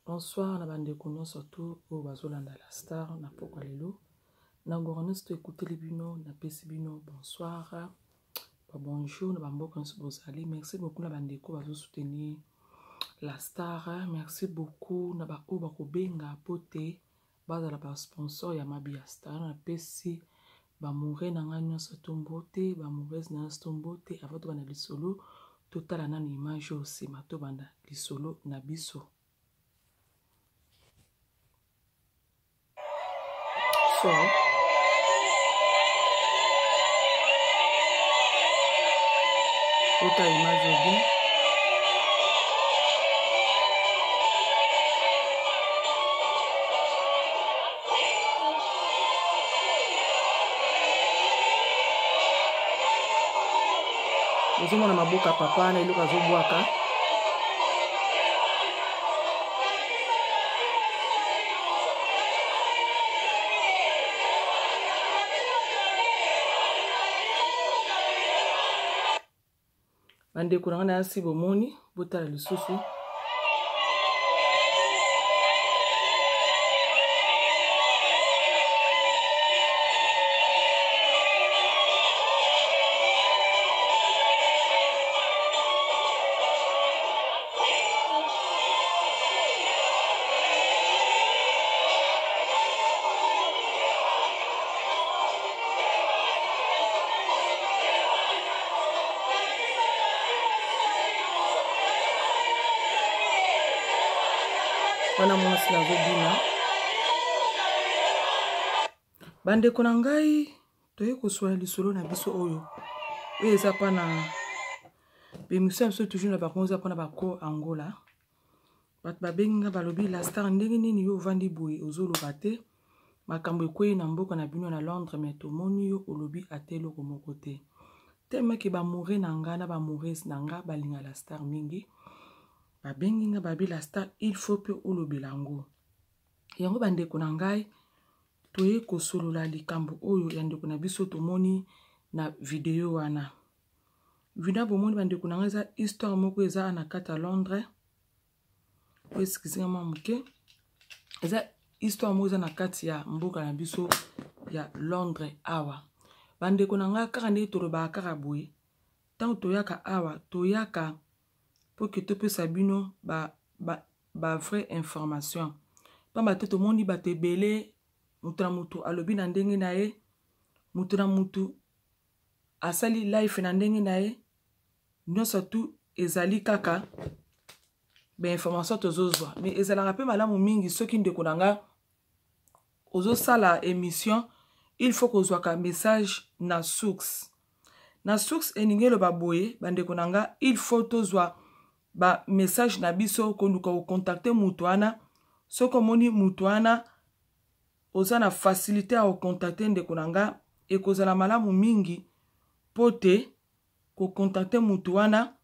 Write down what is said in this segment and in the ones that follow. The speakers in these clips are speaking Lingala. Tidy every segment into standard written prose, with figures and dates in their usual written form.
Bonsoir na bandeko nyonso tu oyo bazolanda la star na pokwa lelo na ngonga nyonso to ekuteli bino napesi bino bonsoir ba bonjour na bamboka nyonso bozali merci beaucoup na bandeko bazosoutenir la star merci beaucoup na baoyo bakobenga mpo te bazala ba sponsor ya mabi ya star napesi bamoure na ngai nyonso to mbote bamoureuse na nyonso to mbote avant tobanda lisolo totala nanu image oyo nsima tobanda lisolo na biso so ota image oyo bien. Ozomona maboko ya papa wana eloko azobwaka. Bandeko na ngai nayasi bomoni, botala lisusu. Wana mwasi nazobina. Bandeko na ngai, toye kosola lisolo na biso oyo oyo eza mpa na bemission ya biso toujours na bango eza mpona bako Angola. Bato babengi nga balobi la star, ndenge nini yo ovandi boye ozoloba te makambo ekwei na mboka na bino na Londres, me tomoni yo olobi ata eloko moko te. Tellement ke bamoure na nga na bamourese na nga balinga la star mingi, babengi nga babi la star il faut mpe olobela yango. Yango bandeko na ngai, toye kosolola likambo oyo ya ndeko na biso tomoni na video wana. Video bomoni bandeko na ngai eza histoire moko eza na kati ya Londres. Excuse nga mwa moke, eza histoire moko eza na kati ya mboka na biso ya Londres awa. Bandeko na ngai, kaka ndenge tolobaka kaka boye, ntango toyaka awa toyaka mpo ke topesa bino ba, ba, ba vraie information, pamba te tomoni bato ebele, moto na moto alobi na ndenge na ye, moto na moto asali life na ndenge na ye, nyonso tu ezali kaka bainformation tozozwa. Me ezalaka mpe malamu mingi soki ndeko na nga ozosala émission, il faut kozwaka message na source. Na source elingi eloba boye bandeko na nga, il faut tozwa ba message na biso, koluka kocontacte moto wana. Soki omoni moto wana oza na facilité ya kocontacte ndeko na nga, ekozala malamu mingi mpo te kocontacte moto wana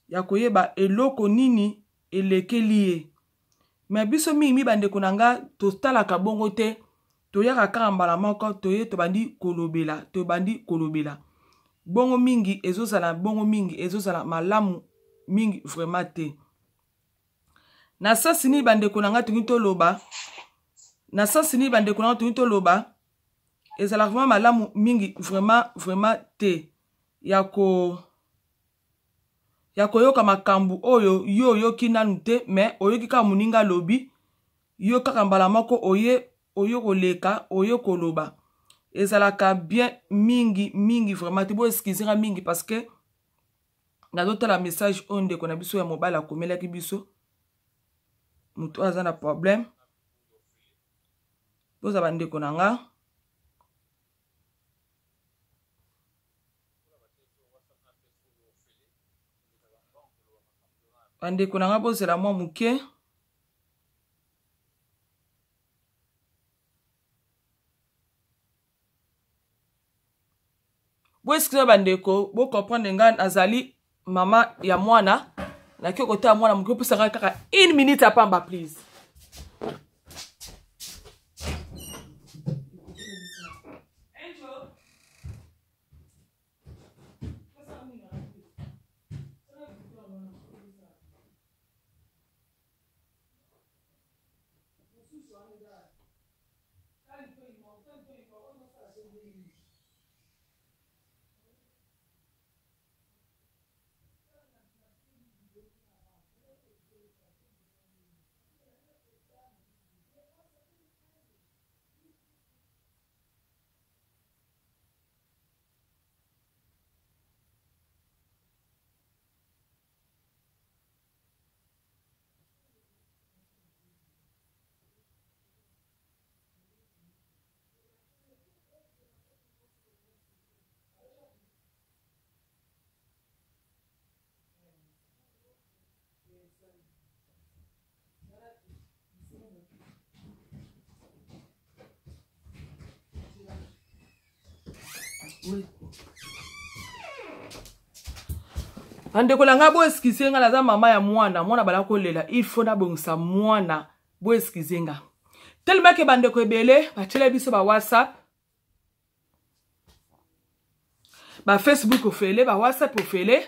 ya koyeba eloko nini elekeli ye. Me biso mingi mi bandeko na nga totalaka bongo te, toyaka kaka mbala moko toye tobandi kolobela, tobandi kolobela bongo mingi ezozala bongo mingi ezozala malamu mingi vraiment te. Na sasi nini bandeko na nga tolingi toloba, na sasi nini bandeko na nga tolingi toloba, ezalaka vraiment malamu mingi vraiment vraiment te ya ko ya koyoka makambo oyo yo oyoki nanu te, me oyoki kaka moninga alobi, yo kaka mbala moko oye oyo koleka oyo koloba, ezalaka bien mingi mingi vraiment te. Bo excuse nga mingi parce que nazotala message oyo ndeko na biso ya mobali akomelaki biso, moto oyo aza na problème. Boza bandeko na nga, bandeko na nga, bozela mwa moke. Boexcuse bandeko, bocomprendre nga nazali mama ya mwana, naki kotala mwana moke, opesaka kaka une minute ya pamba please. Bandeko na ngai, boeskize ngai, naza mama ya mwana. Mwana bala kolela, il faut nabongisa mwana. Boeskize nga tellement ke bandeko ebele batiela biso ba WhatsApp, ba Facebook ofele, ba WhatsApp ofele.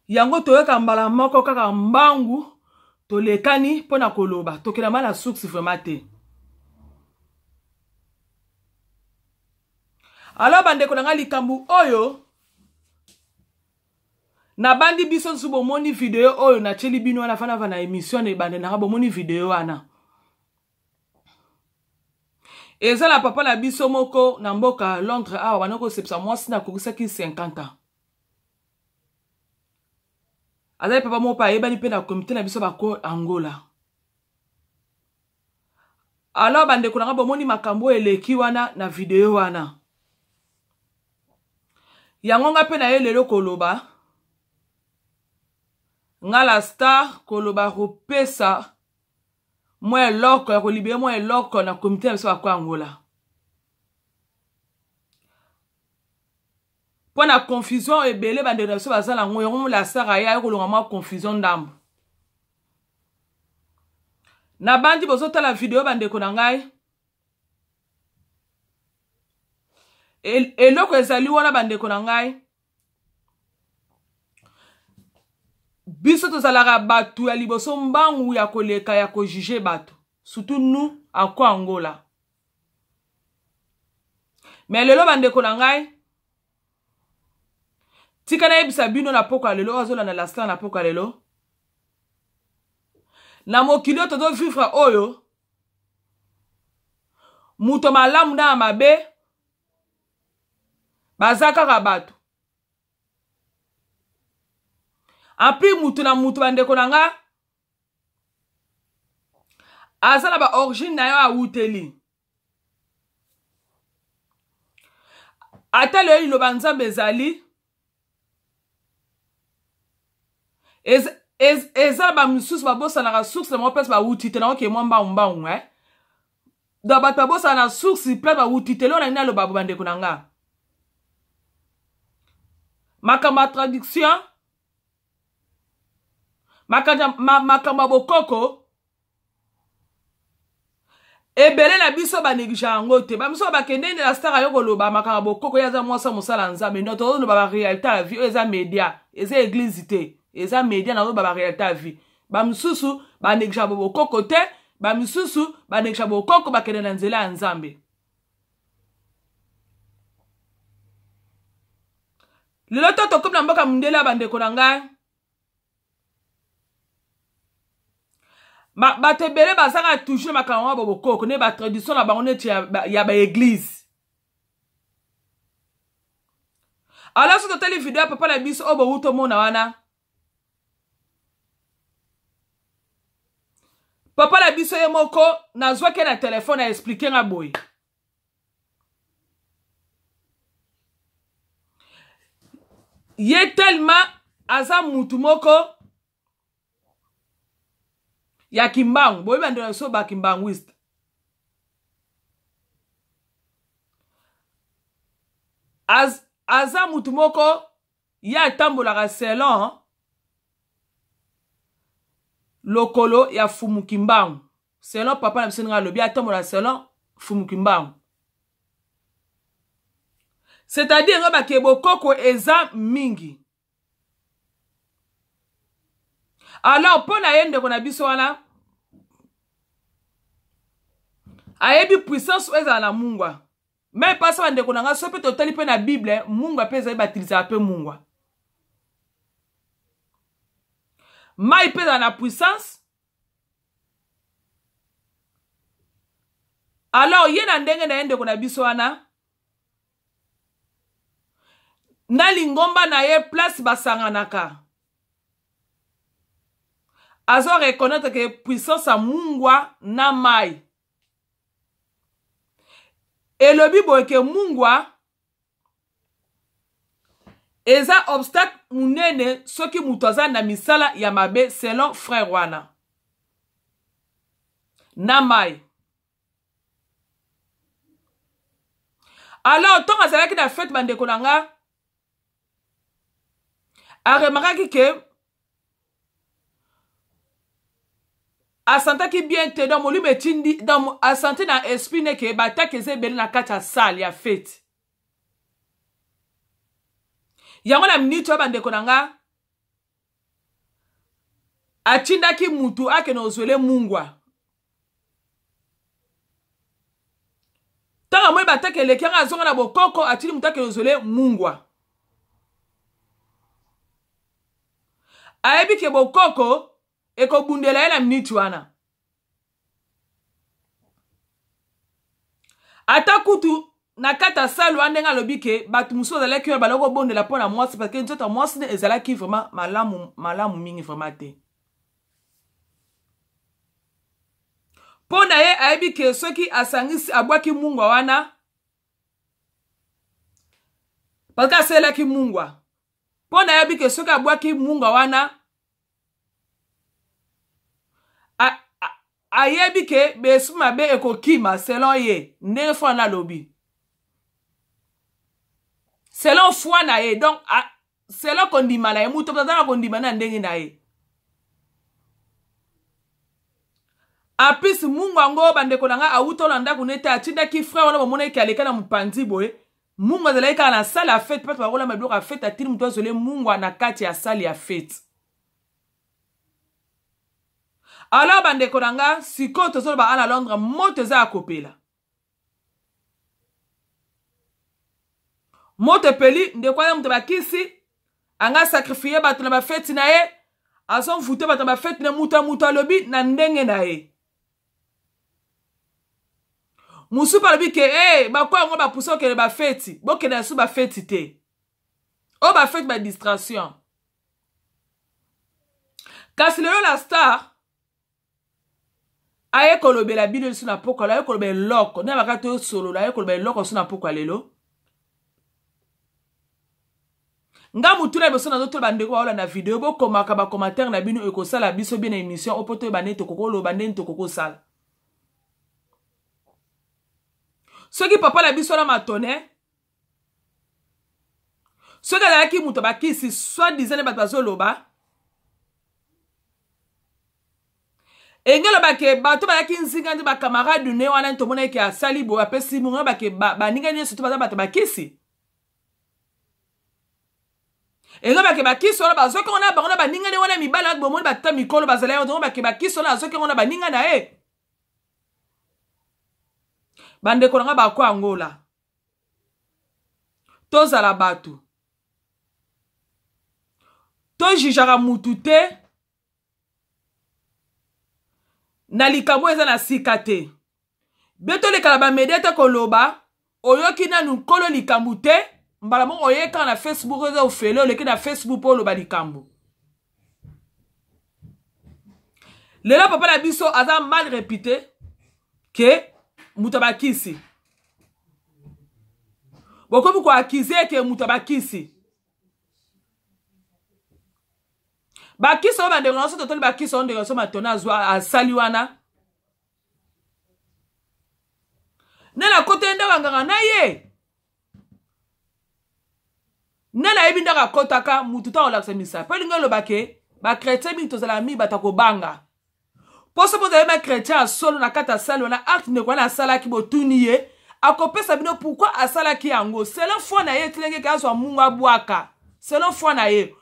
Yango toyoka mbala moko kaka mbangu, tolekani mpo na koloba, tokendama na source vraiment te. Alors bandeko na ngai, likambo oyo nabandi biso nsu, bomoni video oyo natieli bino wana fana na émission na ebande nanga. Bomoni video wana, eza na papa na biso moko na mboka Londres awa, banda kosepisa mwasi na akokisaki 50 ans. Azali papa moko mpe ayebani mpe na komite na biso bako Angola. Alors bandeko na nga, bomoni makambo oyo eleki wana na video wana. Yango nga mpe na ye lelo koloba, nga la star, koloba kopesa mwa eloko ya kolibere, mwa eloko na komite na biso bako Angola, mpo na confusion ebele bandeko na biso baza nango. Yango la star aye aye kolonga mwa confusion ndambo. Nabandi, bozotala video, bandeko na ngai, eloko ezali wana. Bandeko na ngai, biso tozalaka bato ya liboso mbangu ya koleka ya kojuger bato, surtout nous ako Angola. Mais lelo, bandeko na ngai, tika nayebisa bino na poko ya lelo, oyo azolanda la star na poko ya lelo, na mokili oyo tozovivre oyo, moto malamu na ya mabe baza kaka bato. Ampli mutu na mutu, bandeko na nga, aza na baorigine na yo awuteli. Ata lelo liloba Nzambe ezali eza na bamisusu babosanaka source na bango, place bawuti te. Nango ke mwa mbangu mbangu, eh? Donc bato babosana na source, place bawuti te. Lelo na nini aloba bo, bandeko na nga, makambo ya traduction, makambo ya bokoko ebele na biso banéglige yango te. Bamiso bakende nde na star ayo koloba makambo ya bokoko, ye aza mwasi ya mosala ya Nzambe. Donc tozoloba baréalité ya vie oyo eza média, eza église te, eza média. Nazoloba baréalité ya vie. Bamisusu banéglige bokoko te, bamisusu banéglige bokoko, bakende na nzela ya Nzambe. Lelo to tokomi na mboka mondele ya bandeko na ngai, bato ebele bazaka toujours makambo wana bokoko, nde batradition na bango neti ya baeglise. Alors so totali video ya papa na biso oyo bowuta omona wana, papa na biso ye moko nazwaki na telefone, aexpliquer nga boye. Ye tellement aza mutu moko ya Kimbangu, boyebi bandeko na biso bakimbanguiste. Aza mutu moko ye atambolaka selon lokolo ya Fumu Kimbangu. Selon papa na biso ndenge alobi, atambola selon Fumu Kimbangu, c'est-à-dire nga bake bokoko eza mingi. Alors mpo na ye, ndeko na biso wana, Ayebi puissance oyo ezala na mungwa. Meme mpasa bandeko na ngai, soki mpe totali mpe na Bible, mungwa mpe ezali batilisaka mpe mungwa. Mai mpe ezala na puissance. Alors ye na ndenge na ye ndeko na biso wana na lingomba na ye place basanganaka azo reconnaître que puissance ya mungwa na mai elobi boye ke mungwa eza obstacle munene soki moto aza na misala ya mabe selon frère wana na mai. Alors ntongo azalaki na fete, bandeko na nga, aremarkaki ke asantaki bien te, donc molimo etindi, donc asanti na esprit ne ke batake eza ebele na kati ya salle ya fete yango. Na minute oyo, bandeko na nga, atindaki mutu akende ozwele mungwa. Ntango amoni batake eleki yango, azonga na bokoko, atindi mutu akende ozwele mungwa. Ayebi ke bokoko ekobundela ye na miniti wana. Ata kutu na kati ya salle wana, ndenge alobi ke bato mosusu bazalaki oyo balaki kobondela mpo na mwasi, parce que nzoto ya mwasi nde ezalaki vraiment malamu malamu mingi vraiment te. Mpo na ye, ayebi ke soki asangisi, abwaki mungwa wana, parce que asalelaki mungwa, mpo na yebi ke soki abwaki mungwa wana, ayebi ke besu mabe ekokima selon ye ndenge foi na alobi, selon foi na ye. Donc selon kondima na ye, moto aza na kondima na ndenge na ye. Apisi mungu yango, bandeko na ngai, awuta na ndako nete atindaki frère wana. Bamonaki aleka na mopanzi boye, mungu azalaki kaka na salle ya fete mpe bakolamba biloko ya fete. Atindi moto azole mungwa na kati ya salle ya fete. Alors bandeko na nga, sikoyo tozoloba ana Londres, moto eza ya kopela, moto epeli. Ndeko wana moto bakisi anga sacrifie bato na bafeti na ye, azomvute bato na bafeti na moto ya moto. Alobi na ndenge na ye, mosusu alobi ke hey, bako yango bapusa okende bafeti, bokende na su bafeti te, oyo bafeti badistraction. Kasi lelo la star aye kolobela bino liso na pokwa, aye koloba eloko nde baka tosolola, aye koloba eloko liso na pokwa lelo. Nga motuna liboso nazotala bandeko baolanda video, bokomaka bacommentaire na bino, ekosala biso bien na émission oyo mpo toyeba ndenge tokokoloba, ndenge tokokosala. Soki papa na biso na matone, soki azalaki moto bakisi soit disant nde bato bazoloba, enge olobake bato bazalaki nzinga nde bacamarade ne wana tomonaki asali boye, apesi mongo bake baninga nyonso to baza bato bakisi. Enge bake bakisi wana bazoki ngo na bango na baninga ne wana mibali wana, bomoni batata mikolo bazala yango, bake bakisi wana azoki ngo na baninga na ye. Bandeko na nga bako Angola, tozala bato tojijaka mutu te na likambo eza na sika te. Be toleka na bamedia te koloba, oyoki nanu nkolo likambo te, mbala moko oye kaka na Facebook, eza ofele, oleki na Facebook mpo oloba likambo. Lelo papa na biso aza mal répité ke moto abakisi, bokomi koakize ke moto abakisi bakisi oyo. Bandeko na biso, totoli bakisi oyo ndeko na biso Matona azwa asali wana nde nakoteli ndako ya nganga na ye, nde nayebi ndako akɔtaka mutu ntango olakisa misapi. Mpo elingi oloba ke bachrétien mingi tozalaka mingi bato ya kobanga, mpo soki ozali bachrétien ya solo, na kati ya sali wana, acte ndeko wana asalaki, botuni ye, akopesa bino pourquoi asalaki yango selon foi na ye. Etilenge ke azwa mungu abwaka selon foi na ye.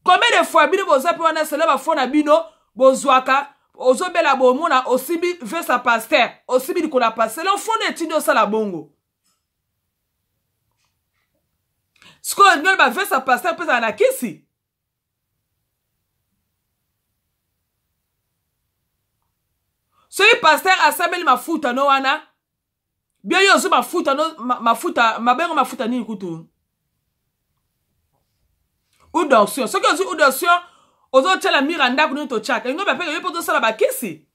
Combien de fois bino boza mpe wana selon bafoi na bino bozwaka? ozobela bomona osimbi vesa paster osimbi likolo ya paster selon foi no etindi osala bongo. Sikoyo ngai bavesa paster mpe ezala na kisi. Soki paster asambeli mafuta no wana bien, yo ozwi mafuta no mafuta mabengo mafuta nini kutu udonction. Soki ozwi udonction ozotyela mire ya ndako nini totyaka yango bapeke yo mpo ozosala bakisi,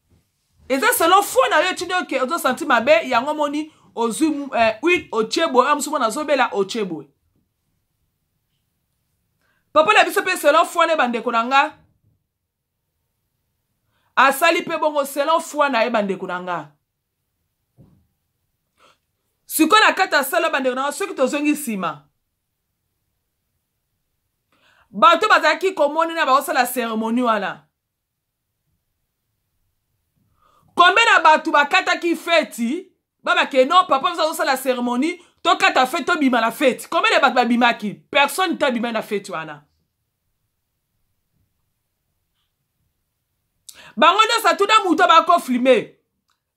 eza selon foi na yo etindi oke ozosanti mabe yango moni ozwi huile otie boye, oyo mosusu mwana azobela otie boye. Papa na biso mpe selon foi na ye, bandeko na nga, asali mpe bongo selon foi na ye, bandeko na nga. Sikoyo na kati ya sala, bandeko na nga, soki tozongi nsima, bato bazalaki komonena baosala cérémonie wana, kombe na bato bakataki feti babake non, papa biso azosala cérémonie, tokata feti, tobima na feti. Kombe na bato babimaki? Personne te abimaki na feti wana. Bango nyonso atuna moto bakofilme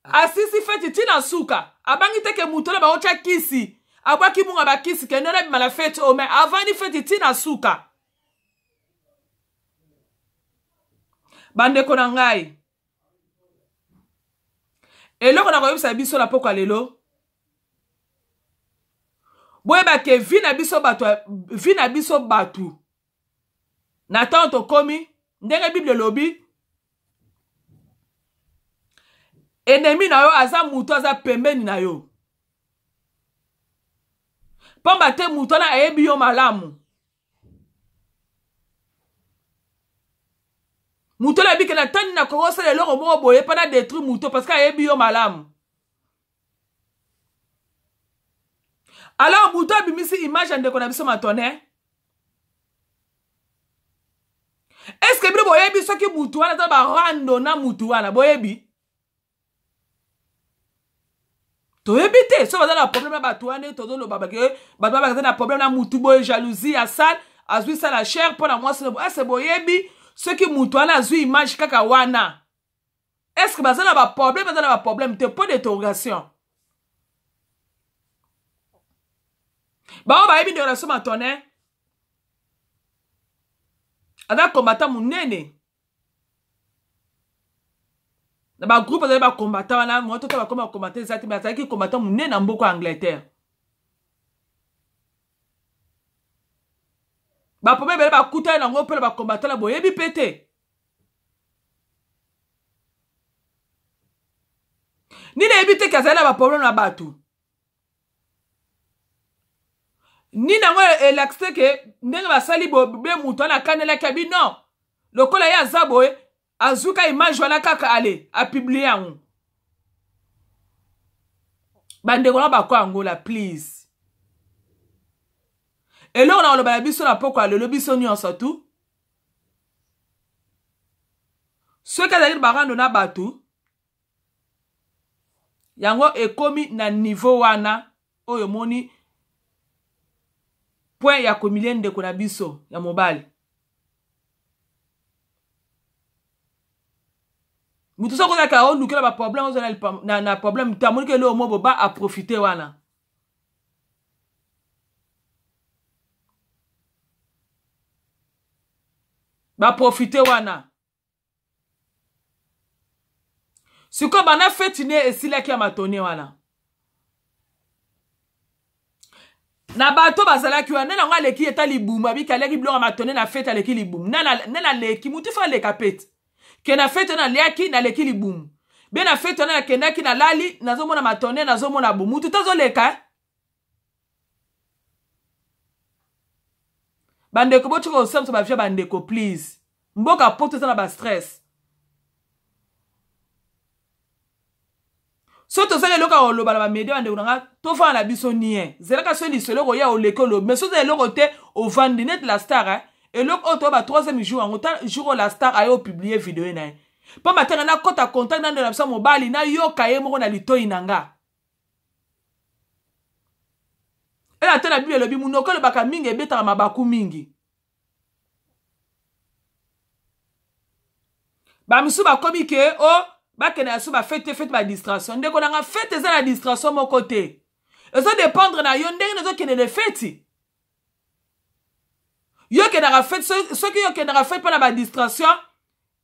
asisi feti ntina suka, abangi te ke moto na baotya kisi, abwaki munga bakisi kende na bima na feti oyo, mais avandi feti ntina suka. Bandeko na ngai, eloko na koyebisa biso na pokwa lelo, boyeba ke vi na biso bato, vi na biso bato na ntango tokomi ndenge Bible elobi, ennemi na yo aza moto aza pembeni na yo, pamba te moto wana ayebi yo malamu. Moto wana ayebi ke na tani na kokosala eloko moko boye mpo na détruire moto, parce que ayebi yo malamu. Alors moto abimisi image ya ndeko na biso Matone, est-ce bino boyebi soki mutu wana aza barando na mutu wana? Boyebi? Toyebi te soki baza na problème na bato wana. Tozoloba bake bato wana baza na problème na mutu boye, jalousie ya sale, azwi sala cher mpo na mwasi. Ese boyebi soki mutu wana azwi image kaka wana, est-ce baza na baproblème, baza na baproblème te? Point d'interrogation. Bango bayebi ndeko na biso Matone aza combattant monene na bagroupe, azali bacombattant wana moto tota bakoma bacombattant eza te, mais azalaki combattant monene na mboka ya Angleterre. Baproblème ebele bakutani nango mpe na bacombattant na boyebi mpe te. Nini eyebi te ke azali na baproblème na bato nini yango elakisi te ke ndenge basali be moto wana akanelaki abi non, lokola ye aza boye, azwika image wana kaka ale apublie yango. Bandeko na bako Angola, please, eloko na koloba na biso na poko ya lelo, biso nyonso tu, soki azali barando na bato yango ekomi na niveau wana oyo omoni point ya komilie ndeko na biso ya mobali, moto soki ozalaka olukela baproblème, ozala na problème te, amoniki eloko mo boba aprofite wana. Baprofite wana. Sikoyo banda feti ne esilaki ya Matone wana na bato bazalaki wana, nde nango aleki eta libumu, abiki aliaki biloko ya Matone na feti, aleki libumu. Nde naleki mutu fa aleka peti ke na feti wana aliaki, naleki libumu be na feti wana nakendaki nalali, nazomona Matone, nazomona bo mutu te azoleka. Bandeko, botika kosamisa bavia. Bandeko, please, mboka poto eza na bastress. So tozali eloko ya koloba na bamedia, bandeko na nga, tofanda na biso nie, zelaka so lisolo ekoya, oleki olobi. Mais so oza eloko te, ovandi neti la star, eh? Eloko oyo toyeba troisième jour yango ta jour oyo la star aye opublie video na ye, mpo matanga nakɔta contact na ndeko na biso mobali, nayoka ye moko na litoi na nga. Ela te na Bible elobi monoko elobaka mingi ebetaka mabaku mingi. Bamisusu bakomi ke o oh, bakende na so bafete fete badistraction. Ndeko na nga, fete eza na distraction moko te, ezo dépendre na yo ndenge nazokende le feti. Yo okendaka fete, soki yo okendaka fete mpo na badistraction,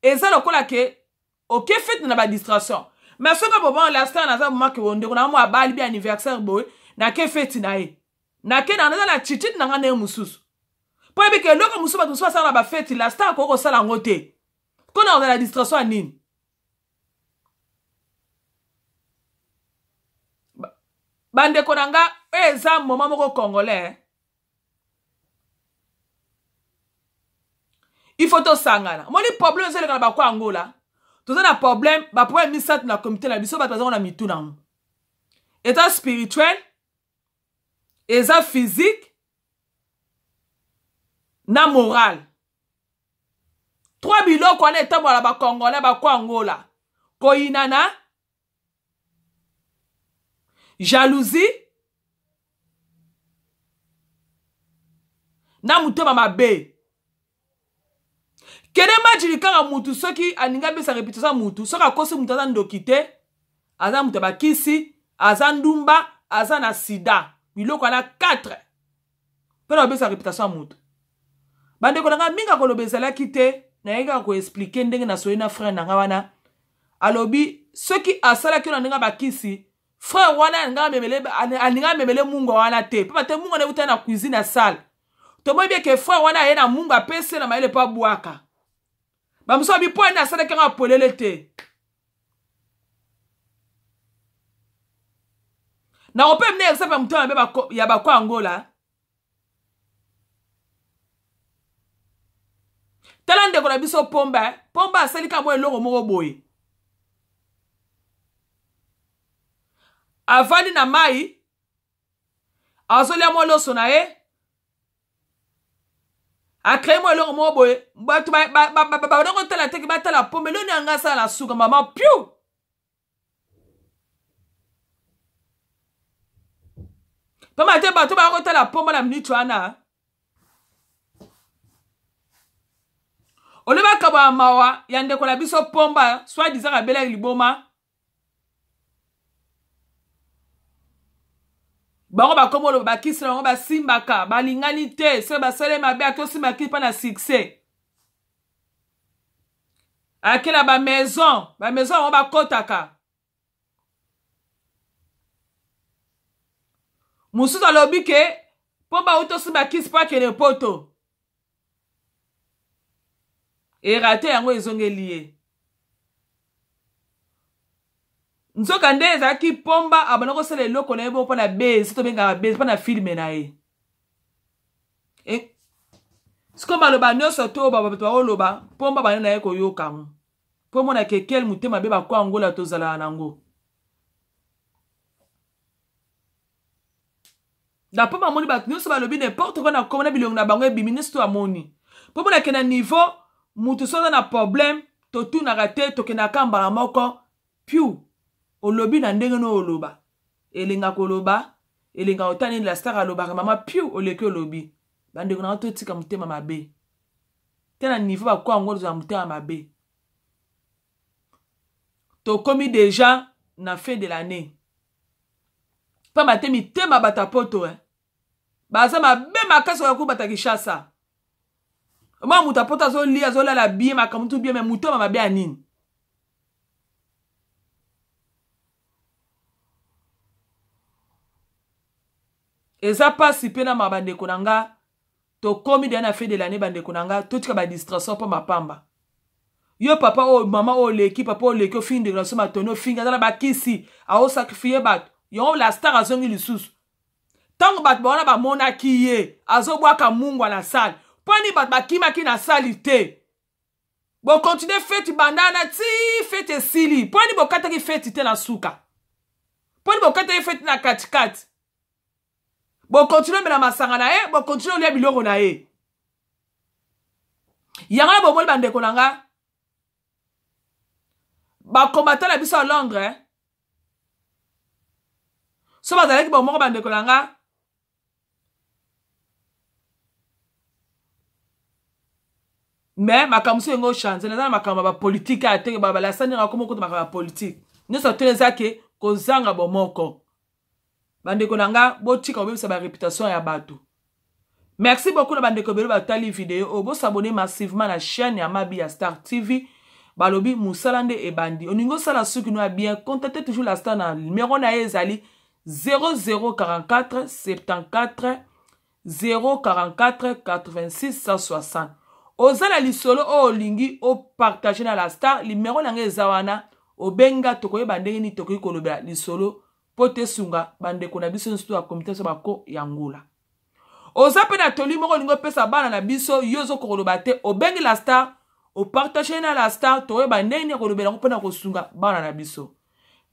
eza lokola ke oke fete na badistraction. Mais soki bobon la star naza bomake ndeko na mwa abali bi anniversaire boye, nake feti na ye, nake na naza na chichite na nga ndenge mosusu, mpo yebi ke eloko mosusu bato mosusu basala na bafeti, la star akoki kosala yango te. Mpo na kozala distraction ya nini? Bandeko na nga, oyo eza moment moko congolais il faut tosangana. Omoni problème ezoleka na bakwa Angola, toza na problème, baproblème misato na comité na biso. Bato bazango na mitu nango: eza spirituel, eza physique na moral. Trois biloko wana etambola bacongolais bakwa Angola: koyinana, jalousie na motema mabe. Kende majili kaka mutu soki alingi abesa réputation ya mutu, soki akosi mutu, aza ndoki te, aza mutu ya bakisi, aza ndumba, aza na sida. Biloko wana 4 mpe na babesa réputation ya mutu. Bandeko na ngai, mingi akoloba ezalaki te, naye kaka koexpliquer ndenge nasoli na frère na ngai wana. Alobi soki asalaki na ndenge ya bakisi, frère wana alinga amemele mungwa wana te, mpo bate mungwa na euta na cuisine ya salle. Tomoni bien ke frère wana aye na mungwa, apesi na mayele mpo abwaka. Bamosusu babi mpo ani asalaki yango apolele te. Nakopesa bino exemple ya motema mabe ya bako Angola. Tala ndeko na biso Pomba. Pomba asali kaka mwa eloko moko boye, avandi na mai, azolia mwa loso na ye, acrée mwa eloko moko boye. Bato banda kotala teke, batala Pomba, eloni yanga asala na suka mama piu. Pamba te bato baya kotala Pomba na minute wana, ole bakaba ya mawa ya ndeko na biso Pomba, soit disant abelaki liboma. Bango bakoma oloba bakisi na bango basimbaka, balingani te, soki basali mabe, ake osimbaki mpa na succès, ake na bamaison, bamaison yango bakɔtaka. Mosusu alobi ke mpo bauti osimba kisi mpo akende poto, erate yango, ezongeli ye. Nzoka nde ezalaki Pomba abanda kosala eloko na ye bongo mpo na base, tobengaka base, mpo na filme na ye. E, sikoyo maloba nyonso to bato baoloba, Pomba banda na ye koyoka yango, mpo mona kekele motema mabe bakwa Angola tozalaka nango. Na mpo bamoni bato nyonso balobi n'importe quoi na koma na bilongi na bango ebimi nyonso to amoni, mpo monake na niveau motu so aza na problème, totunaka te, tokendaka mbala moko piu. Olobi na ndenge no oloba, elenga koloba, elenga kotala nini la star alobaka, mama piu, oleki olobi. Bandeko na nga, totika motema mabe te na niveau bakwa yango, tozala motema mabe. Tokomi déjà na fin de l'année, pamba te mitema bato ya poto eh. Baza mabe makasi oyo kubata Kinshasa. Mwa moto apoto azolia, azolala bien, makambo tu bien, me motema mabe ya nini? Eza mpasi mpe na ma bandeko na nga. Tokomi deya na fin de l'année, bandeko na nga, totika badistraction mpo mapamba. Yo papa oyo, mama oyo oleki, papa oleki, ofingi ndeko na biso Matoni, ofingi aza na bakisi, aosacrifie bato yango. La star azongi lisusu ntango bato bawana bamonaki ye azobwaka mungwa na sale. Mpo nini bato bakimaki na sali te? Bokontinue feti banda na ti feti esili. Mpo nini bokataki feti te na suka? Mpo nini bokataki feti na katikati? Bokontinue omela masanga na ye, bokontinue olia biloko na ye. Yango na bomoni, bandeko na nga bakombata na biso ya Londres, so bazalaki bomoko, bandeko na nga, Mais makambo so yango change, naza na makambo ya bapolitike ya teke babalasa ndenge akoma okota makambo ya politike nyonso atele eza ke kozanga bomoko. Bandeko na nga, botika kobebisa bareputation ya bato. Merci beaucoup na bandeko ebele batali video oyo. Bosabone massivement na chaîne ya Mabi ya Star TV. Balobi mosala nde ebandi. Olingi osala suki no ya bien, contacte toujours la star na numero na ye, ezali 0044 74 044 86 160. Oza na lisolo oyo olingi opartage na la star, numero na ngai eza wana, obenga, tokoyeba ndenge nini tokoki kolobela lisolo mpo tesunga bandeko na biso nyonso ya komite so bako ya ngula. Oza mpe na toli moko olingi opesa bana na biso, yo ozokoka koloba te, obengi la star, opartage na la star, toyeba ndenge nini ya kolobela yango mpona kosunga bana na biso.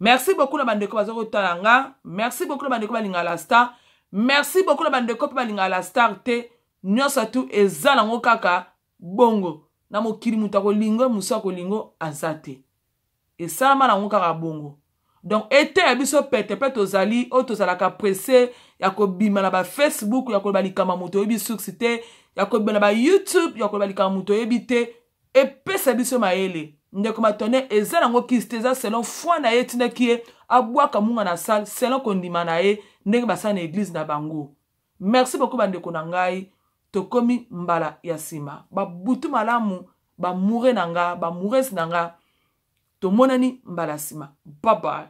Merci beaucoup na bandeko baza kotala nga. Merci beaucoup na bandeko balingaka la star. Merci beaucoup na bandeko mpe balingaka la star te. Nyonso tu eza nango kaka bongo na mokili, moto akolingo, mosu akolingo aza te, esalama nango kaka bongo. Donc eteya biso pete mpe tozali oyo tozalaka presse ya kobima na bafacebook ya koloba likambo ya moto oyebi suksi te, ya kobima na bayoutube ya koloba likambo moto oyebi te. Epesa biso mayele. Ndeko Matone eza nango kisi te, eza selon foi na ye etindaki ye abwaka munga na salle, selon kondima na ye ndenge basala na eglise na bango. Merci beaucoup bandeko na ngai, tokomi mbala ya nsima. Babutu malamu, bamoure na nga, bamourese na nga, tomonani mbala nsima. Bye bye.